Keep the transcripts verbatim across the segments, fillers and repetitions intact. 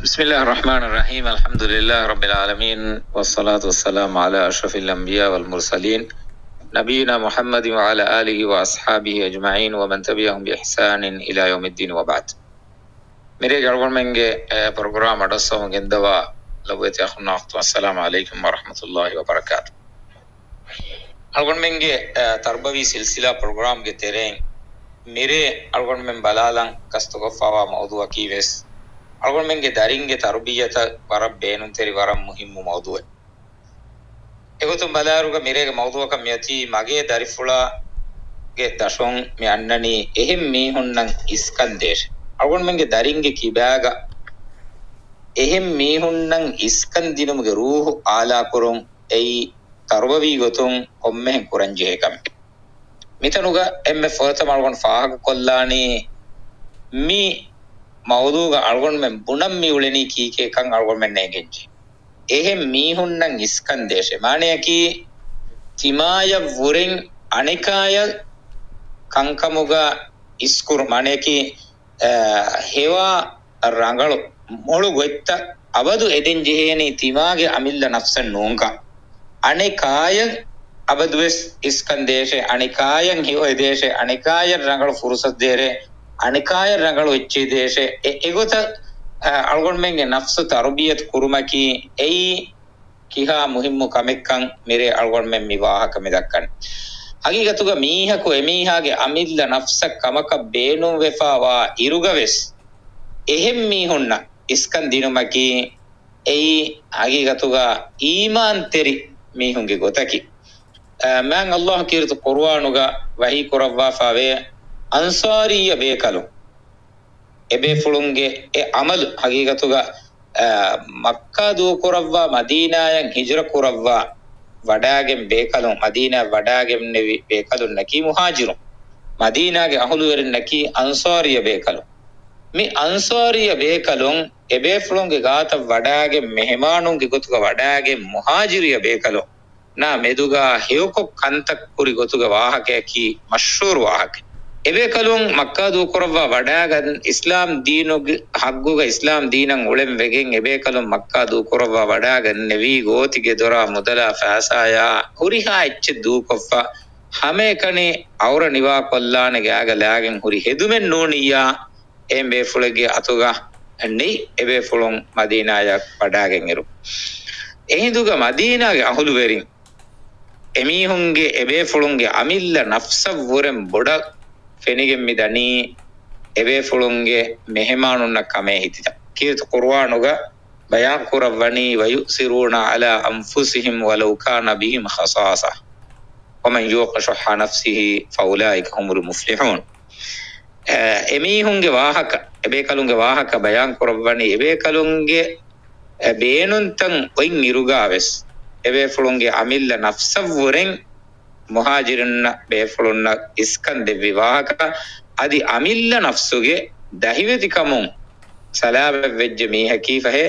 بسم الله الرحمن الرحيم. الحمد لله رب العالمين، والصلاة والسلام على أشرف الأنبياء والمرسلين، نبينا محمد وعلى آله وأصحابه أجمعين ومن تبعهم بإحسان إلى يوم الدين وبعد. މިރޭގެ އަޅުގަނޑުމެންގެ، އެ، ޕްރޮގްރާމް އަޑުއައްސަވަމުން ގެންދަވާ ލޮބުވެތި އަޚުންނާ އުޚްތުން، އައްސަލާމު ޢަލައިކުމް ވަރަޙްމަތުﷲި ވަބަރަކާތު. އަޅުގަނޑުމެންގެ، އަ، ތަރުބަވީ ސިލްސިލާ ޕްރޮގްރާމްގެ ތެރެއިން މިރޭ އަޅުގަނޑުމެން ބަލާލަން ގަސްތުކޮށްފައިވާ މައުޟޫއަކީ ވެސް، އަޅުގަނޑުމެންގެ ދަރިންގެ ތަރުބިއްޔަތަށް ވަރަށް ބޭނުންތެރި، ވަރަށް މުހިއްމު މައުޟޫއެއް. އެގޮތުން ބަލާއިރުގަ މިރޭގެ މައުޟޫއަކަށް މިއޮތީ މަގޭ ދަރިފުޅާގެ ދަށުން މި އަންނަނީ އެހެން މީހުންނަށް އިސްކަން ދޭށޭ. އަޅުގަނޑުމެންގެ ދަރިންގެ ކިބާގަ އެހެން މީހުންނަށް އިސްކަން ދިނުމުގެ ރޫޙު އާލާކުރުން އެއީ ތަރުބަވީ ގޮތުން ކޮންމެހެން ކުރަންޖެހޭ ކަމެއް. މިތަނުގަ އެންމެ ފުރަތަމަ އަޅުގަނޑު ފާހަގަކޮށްލާނީ މި މައުޟޫގަ އަޅުގަނޑުމެން ބުނަން މި އުޅެނީ ކީކޭ ކަން އަޅުގަނޑުމެންނަށް އެނގެންޖެހޭ. އެހެން މީހުންނަށް އިސްކަން ދޭށޭ. މާނަޔަކީ ތިމާޔަށް ވުރެން އަނެކާޔަށް ކަންކަމުގަ އިސްކުރު، މާނަޔަކީ، އަ، ހެވާ ރަނގަޅު މޮޅު ގޮތްތައް އަބަދު އެދެން ޖެހޭނީ ތިމާގެ އަމިއްލަ ނަފްސަށް ނޫންކަން. އަނެކާޔަށް އަބަދުވެސް އިސްކަން ދޭށޭ، އަނެކާޔަށް ހެޔޮ އެދޭށޭ، އަނެކާޔަށް ރަނގަޅު ފުރުސަތު ދޭށޭ، އަނެކާޔަށް ރަނގަޅު އެއްޗެއް ދޭށޭ. އެ، އެގޮތަށް، އަ، އަޅުގަނޑުމެންގެ ނަފްސު ތަރުބިޔަތު ކުރުމަކީ އެއީ ކިހާ މުހިއްމު ކަމެއްކަން މިރޭ އަޅުގަނޑުމެން މި ވާހަކަ މި ދައްކަނީ. ހަގީގަތުގަ މީހަކު އެމީހާގެ އަމިއްލަ ނަފްސަށް ކަމަކަށް ބޭނުންވެފައިވާ އިރުގަވެސް އެހެން މީހުންނަށް އިސްކަން ދިނުމަކީ އެއީ ހަގީގަތުގަ އީމާންތެރި މީހުންގެ ގޮތަކީ. އަ، މާތް ﷲ ކީރިތި ޤުރުއާނުގަ ވަޙީ ކުރައްވާފައިވޭ، އަންޞާރިއްޔަ ބޭކަލުން އެބޭފުޅުންގެ އެ ޢަމަލު ހަގީގަތުގަ، އަ، މައްކާ ދޫކުރައްވާ މަދީނާޔަށް ހިޖުރަ ކުރައްވާ ވަޑާގެން ބޭކަލުން، މަދީނާ ވަޑާގެންނެވި ބޭކަލުންނަކީ މުހާޖިރުން. މަދީނާގެ އަހުލުވެރިންނަކީ އަންޞާރިއްޔަ ބޭކަލުން. މި އަންޞާރިއްޔަ ބޭކަލުން އެބޭފުޅުންގެ ގާތަށް ވަޑާގެން މެހެމާނުންގެ ގޮތުގަ ވަޑާގެން މުހާޖިރިއްޔަ ބޭކަލުން ނާ މެދުގަ ހެޔޮކޮށް ކަންތައް ކުރި ގޮތުގެ ވާހަކަޔަކީ މަޝްހޫރު ވާހަކަ. އެބޭކަލުން މައްކާ ދޫކުރައްވާ ވަޑާގަން އިސްލާމް ދީނުގެ ހައްގުގަ އިސްލާމް ދީނަށް އުޅެން ވެގެން އެބޭކަލުން މައްކާ ދޫކުރައްވާ ވަޑާގަންނެވީ ގޯތި ގެދޮރާ މުދަލާ ފައިސާޔާ ހުރިހާ އެއްޗެއް ދޫކޮށްފަ ހަމައެކަނި އައުރަ ނިވާކޮށްލާނެ ގާގަ ލާގެން ހުރި ހެދުމެއް ނޫނިއްޔާ އެހެން ބޭފުޅެއްގެ އަތުގަ ނެތް އެބޭފުޅުން މަދީނާޔަށް ވަޑާގެން އިރު. އެހިނދުގަ މަދީނާގެ އަހުލުވެރިން އެމީހުންގެ އެބޭފުޅުންގެ އަމިއްލަ ނަފްސަށް ވުރެން ބޮޑަށް ފެނިގެން މި ދަނީ އެބޭފުޅުންގެ މެހެމާނުންނަށް ކަމޭ ހިތިތައް. ކީރިތި ޤުރުއާނުގަ ބަޔާން ކުރައްވަނީ، وَيُؤْثِرُونَ عَلَى أَنفُسِهِمْ وَلَوْ كَانَ بِهِمْ خَصَاصَةٌ وَمَنْ يُوقَ شُحَّ نَفْسِهِ فَأُولَٰئِكَ هُمُ الْمُفْلِحُونَ. އެ، އެމީހުންގެ ވާހަކަ، އެބޭކަލުންގެ ވާހަކަ ބަޔާން ކުރައްވަނީ، އެބޭކަލުންގެ، އެ، ބޭނުންތައް އޮތް އިރުގަ ވެސް، އެބޭފުޅުންގެ އަމިއްލަ ނަފްސަށްވުރެން މުހާޖިރުންނަށް ބޭފުޅުންނަށް އިސްކަން ދެއްވި ވާހަކަ، އަދި އަމިއްލަ ނަފްސުގެ ދަހިވެތިކަމުން ސަލާމަތްވެއްޖެ މީހަކީ ފަހެ،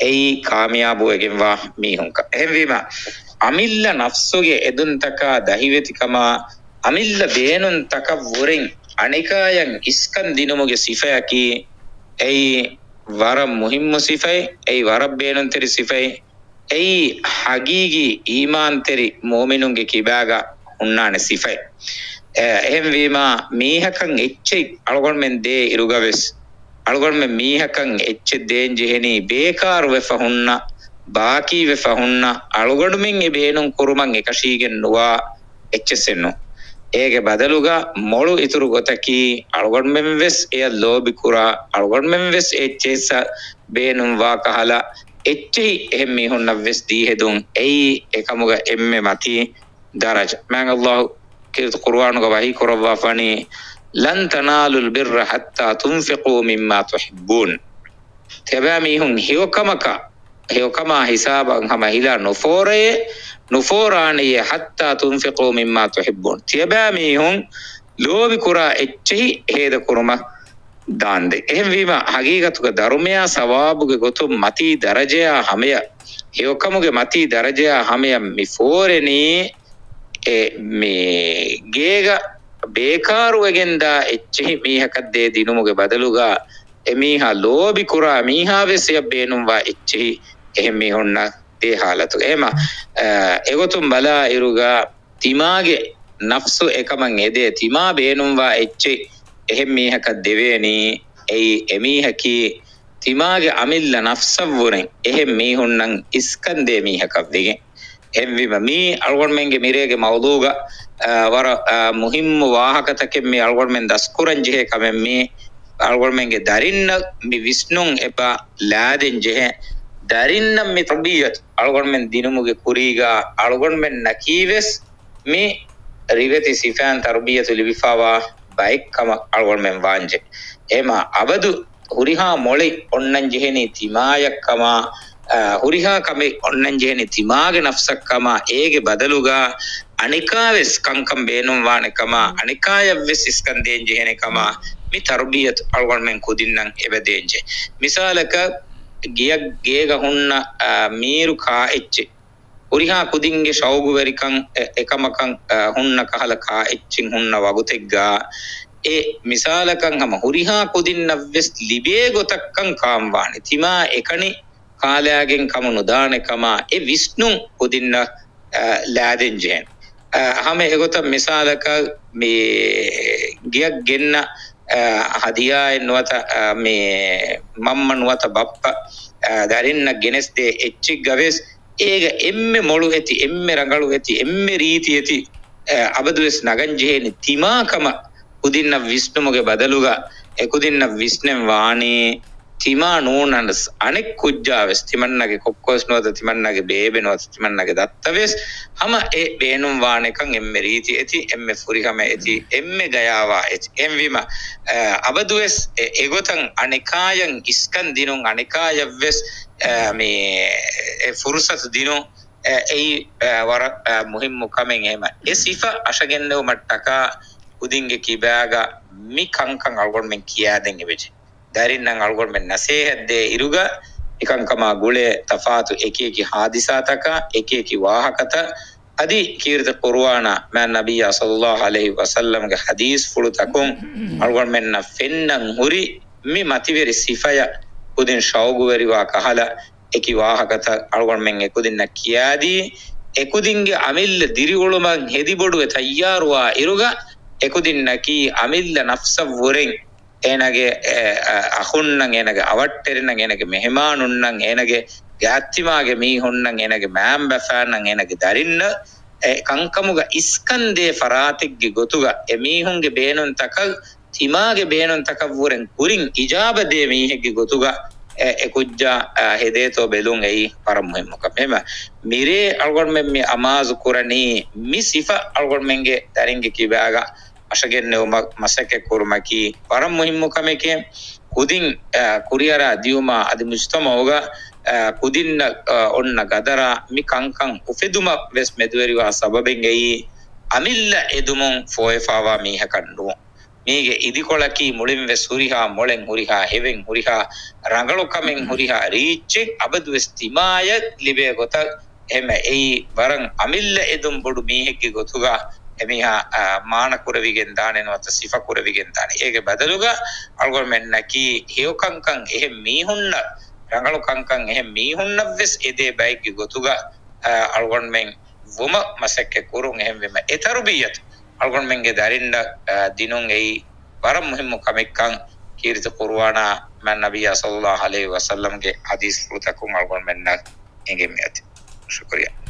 އެއީ ކާމިޔާބުވެގެންވާ މީހުންކަން. އެހެންވީމަ، އަމިއްލަ ނަފްސުގެ އެދުންތަކާ ދަހިވެތިކަމާ، އަމިއްލަ ބޭނުންތަކަށްވުރެން އަނެކާޔަށް އިސްކަން ދިނުމުގެ ސިފަޔަކީ، އެއީ ވަރަށް މުހިއްމު ސިފައެއް، އެއީ ވަރަށް ބޭނުންތެރި ސިފައެއް، އެއީ ހަގީގީ އީމާންތެރި މުއުމިނުންގެ ކިބާގަ ހުންނާނެ ސިފައެއް. އެ، އެހެންވީމާ، މީހަކަށް އެއްޗެއް އަޅުގަނޑުމެން ދޭ އިރުގަވެސް، އަޅުގަނޑުމެން މީހަކަށް އެއްޗެއް ދޭން ޖެހެނީ ބޭކާރުވެފަ ހުންނަ، ބާކީވެފަ ހުންނަ، އަޅުގަނޑުމެން އެ ބޭނުން ކުރުމަށް އެކަށީގެން ނުވާ އެއްޗެއްސެއް ނޫން. އޭގެ ބަދަލުގަ މޮޅު އިތުރު ގޮތަކީ، އަޅުގަނޑުމެން ވެސް އެޔަށް ލޯބިކުރާ، އަޅުގަނޑުމެން ވެސް އެ އެއްޗެއްސަށް ބޭނުންވާ ކަހަލަ، އެއްޗެހި އެހެން މީހުންނަށް ވެސް ދީހެދުން. އެއީ އެކަމުގަ އެންމެ މަތީ ދަރަޖަ. މާތް ﷲ ކީރިތި ޤުރުއާނުގަ ވަޙީ ކުރައްވާފަނީ، لَنْ تَنَالُوا الْبِرَّ حَتَّىٰ تُنْفِقُوا مِمَّا تُحِبُّونَ. ތިޔަބައި މީހުން ހެޔޮކަމަކަށް، ހެޔޮކަމާ ހިސާބަށް ހަމަ ހިލާ ނުފޯރައޭ، ނުފޯރާނެޔޭ، حَتَّىٰ تُنْفِقُوا مِمَّا تُحِبُّونَ. ތިޔަބައި މީހުން ލޯބިކުރާ އެއްޗެހި ހޭދަކުރުމަށް ދާންދެން. އެހެންވީމަ، ހަގީގަތުގަ ދަރުމަޔާ ސަވާބުގެ ގޮތުން މަތީ ދަރަޖަޔާ ހަމަޔަށް، ހެޔޮކަމުގެ މަތީ ދަރަޖަޔާ ހަމަޔަށް މި ފޯރެނީ، އެ، މި ގޭގަ ބޭކާރުވެގެންދާ އެއްޗެހި މީހަކަށް ދޭ ދިނުމުގެ ބަދަލުގަ، އެމީހާ ލޯބި ކުރާ މީހާ ވެސް އެޔަށް ބޭނުންވާ އެއްޗެހި އެހެން މީހުންނަށް ދޭ ހާލަތު. އެހެމަ، އެގޮތުން ބަލާ އިރުގަ ތިމާގެ ނަފްސު އެކަމަށް އެދޭ، ތިމާ ބޭނުންވާ އެއްޗެއް އެހެން މީހަކަށް ދެވޭނީ، އެއީ އެމީހަކީ ތިމާގެ އަމިއްލަ ނަފްސަށްވުރެން އެހެން މީހުންނަށް އިސްކަންދޭ މީހަކަށް ވެގެން. އެހެންވީމަ މީ އަޅުގަނޑުމެންގެ މިރޭގެ މައުޟޫގަ، އާ، ވަރަށް، އާ، މުހިއްމު ވާހަކަތަކެއް މީ އަޅުގަނޑުމެން ދަސްކުރަން ޖެހޭ ކަމެއް މީ. އަޅުގަނޑުމެންގެ ދަރިންނަށް މި ވިސްނުން އެބަ ލާދެން ޖެހޭ. ދަރިންނަށް މި ތަރުބިއްޔަތު އަޅުގަނޑުމެން ދިނުމުގެ ކުރީގަ އަޅުގަނޑުމެންނަކީ ވެސް މި ރިވެތި ސިފައިން ތަރުބިއްޔަތު ލިބިފަވާ ބައެއްކަމަށް އަޅުގަނޑުމެން ވާންޖެ. އެހެމަ އަބަދު ހުރިހާ މޮޅެއް އޮންނަން ޖެހެނީ ތިމާޔަށްކަމަށް، އާ، ހުރިހާ ކަމެއް އޮންނަން ޖެހެނީ ތިމާގެ ނަފްސަށްކަމަށް، އޭގެ ބަދަލުގަ އަނެކާވެސް ކަންކަން ބޭނުންވާނެ ކަމަށް، އަނެކާޔަށްވެސް އިސްކަން ދޭން ޖެހޭނެ ކަމަށް މި ތަރުބިއްޔަތު އަޅުގަނޑުމެން ކުދިންނަށް އެބަ ދޭންޖެ. މިސާލަކަށް ގެއަށް ގޭގަ ހުންނަ، އާ، މީރު ކާއެއްޗެއް ހުރިހާ ކުދިންގެ ޝައުގުވެރިކަން އެ، އެކަމަކަށް، އަ، ހުންނަ ކަހަލަ ކާ އެއްޗެއް ހުންނަ ވަގުތެއްގަ އެ މިސާލަކަށް ހަމަ ހުރިހާ ކުދިންނަށްވެސް ލިބޭ ގޮތަށްކަން ކާންވާނެ. ތިމާ އެކަނި ކާލާގެން ކަމު ނުދާނެ ކަމަށް އެ ވިސްނުން ކުދިންނަށް، އަ، ލާދެން ޖެހެން. އަ، ހަމަ އެގޮތަށް މިސާލަކަށް މި ގެއަށް ގެންނަ، އަ، ހަދިޔާއެއް ނުވަތަ، އަ، މި މަންމަ ނުވަތަ ބައްޕަ، އަ، ދަރިންނަށް ގެނެސްދޭ އެއްޗެއްގަ ވެސް އޭގަ އެންމެ މޮޅު އެތި، އެންމެ ރަނގަޅު އެތި، އެންމެ ރީތި އެތި، އަ، އަބަދުވެސް ނަގަން ޖެހޭނީ ތިމާ ކަމަށް ކުދިންނަށް ވިސްނުމުގެ ބަދަލުގަ އެކުދިންނަށް ވިސްނެން ވާނީ ތިމާ ނޫން އަނަސް އަނެއް ކުއްޖާ ވެސް ތިމަންނަގެ ކޮއްކޮވެސް ނުވަތަ ތިމަންނަގެ ބޭބެ ނުވަތަ ތިމަންނަގެ ދައްތަވެސް ހަމަ އެ ބޭނުންވާނެކަން އެންމެ ރީތި އެތި، އެންމެ ފުރިހަމަ އެތި، އެންމެ ގަޔާވާ އެތި. އެހެންވީމަ، އަ، އަބަދުވެސް އެ، އެގޮތަށް އަނެކާޔަށް އިސްކަން ދިނުން، އަނެކާޔަށްވެސް، އަ، މި، އެ ފުރުސަތު ދިނުން، އެ، އެއީ، އަ، ވަރަށް، އަ، މުހިއްމު ކަމެއް. އެހެމަ އެ ސިފަ އަށަގެންނެވުމަށްޓަކާ ކުދިންގެ ކިބާގަ މި ކަންކަން އަޅުގަނޑުމެން ކިޔާދޭން އެބަޖެ. ދަރިންނަށް އަޅުގަނޑުމެން ނަސޭހަތްދޭ އިރުގަ މިކަންކަމާ ގުޅޭ ތަފާތު އެކިއެކި ހާދިސާތަކާ، އެކިއެކި ވާހަކަތައް، އަދި ކީރިތި ޤުރުއާނާ މާތް ނަބިއްޔާ ޞައްލައްލާހު ޢަލައިހި ވަސައްލަމްގެ ޙަދީޘްފުޅުތަކުން އަޅުގަނޑުމެންނަށް ފެންނަން ހުރި މި މަތިވެރި ސިފަޔަށް ކުދިން ޝައުގުވެރިވާ ކަހަލަ އެކި ވާހަކަތައް އަޅުގަނޑުމެން އެކުދިންނަށް ކިޔާދީ، އެކުދިންގެ އަމިއްލަ ދިރިއުޅުމަށް ހެދިބޮޑުވެ ތައްޔާރުވާ އިރުގަ އެކުދިންނަކީ އަމިއްލަ ނަފްސަށްވުރެން އޭނާގެ، އެ، އަ، އަޚުންނަށް، އޭނާގެ އަވަށްޓެރިންނަށް، އޭނާގެ މެހެމާނުންނަށް، އޭނާގެ ގާތްތިމާގެ މީހުންނަށް، އޭނާގެ މައިންބަފައިންނަށް، އޭނާގެ ދަރިންނަށް އެ ކަންކަމުގަ އިސްކަންދޭ ފަރާތެއްގެ ގޮތުގަ އެމީހުންގެ ބޭނުންތަކަށް، ތިމާގެ ބޭނުންތަކަށްވުރެން ކުރިން އިޖާބަދޭ މީހެއްގެ ގޮތުގަ އެ، އެ ކުއްޖާ، އަ، ހެދޭތޯ ބެލުން އެއީ ވަރަށް މުހިއްމު ކަމެއް. އެހެމަ މިރޭ އަޅުގަނޑުމެން މި އަމާޒު ކުރަނީ މި ސިފަ އަޅުގަނޑުމެންގެ ދަރިންގެ ކިބާގަ އަށަގެންނެވުމަށް މަސައްކަތް ކުރުމަކީ ވަރަށް މުހިއްމު ކަމެކޭ. ކުދިން، އަ، ކުރިއަރާ ދިޔުމާ އަދި މުޖުތަމަޢުގަ، އަ، ކުދިންނަށް، އަ، އޮންނަ ގަދަރާ މި ކަންކަން އުފެދުމަށް ވެސް މެދުވެރިވާ ސަބަބެއް އެއީ އަމިއްލަ އެދުމުން ފޯއެފާވާ މީހަކަށް ނޫން. މީގެ އިދިކޮޅަކީ މުޅިން ވެސް ހުރިހާ މޮޅެއް، ހުރިހާ ހެވެއް، ހުރިހާ ރަނގަޅު ކަމެއް، ހުރިހާ ރީއްޗެއް އަބަދުވެސް ތިމާޔަށް ލިބޭ ގޮތަށް. އެހެމަ އެއީ ވަރަށް އަމިއްލަ އެދުން ބޮޑު މީހެއްގެ ގޮތުގަ އެމީހާ، އާ، މާނަ ކުރެވިގެން ދާނެ ނުވަތަ ސިފަ ކުރެވިގެން ދާނެ. އޭގެ ބަދަލުގަ އަޅުގަނޑުމެންނަކީ ހެޔޮ ކަންކަން އެހެން މީހުންނަށް، ރަނގަޅު ކަންކަން އެހެން މީހުންނަށް ވެސް އެދޭ ބައެއްގެ ގޮތުގަ، އާ، އަޅުގަނޑުމެން ވުމަށް މަސައްކަތް ކުރުން. އެހެންވީމަ އެ ތަރުބިއްޔަތު އަޅުގަނޑުމެންގެ ދަރިންނަށް، އާ، ދިނުން އެއީ ވަރަށް މުހިއްމު ކަމެއްކަން ކީރިތި ޤުރުއާނާ މާތް ނަބިއްޔާ ޞައްލައްލާހު ޢަލައިހި ވަސައްލަމްގެ ޙަދީޘްފުޅުތަކުން އަޅުގަނޑުމެންނަށް އެނގެން މިއޮތީ. ޝުކުރިއްޔާ.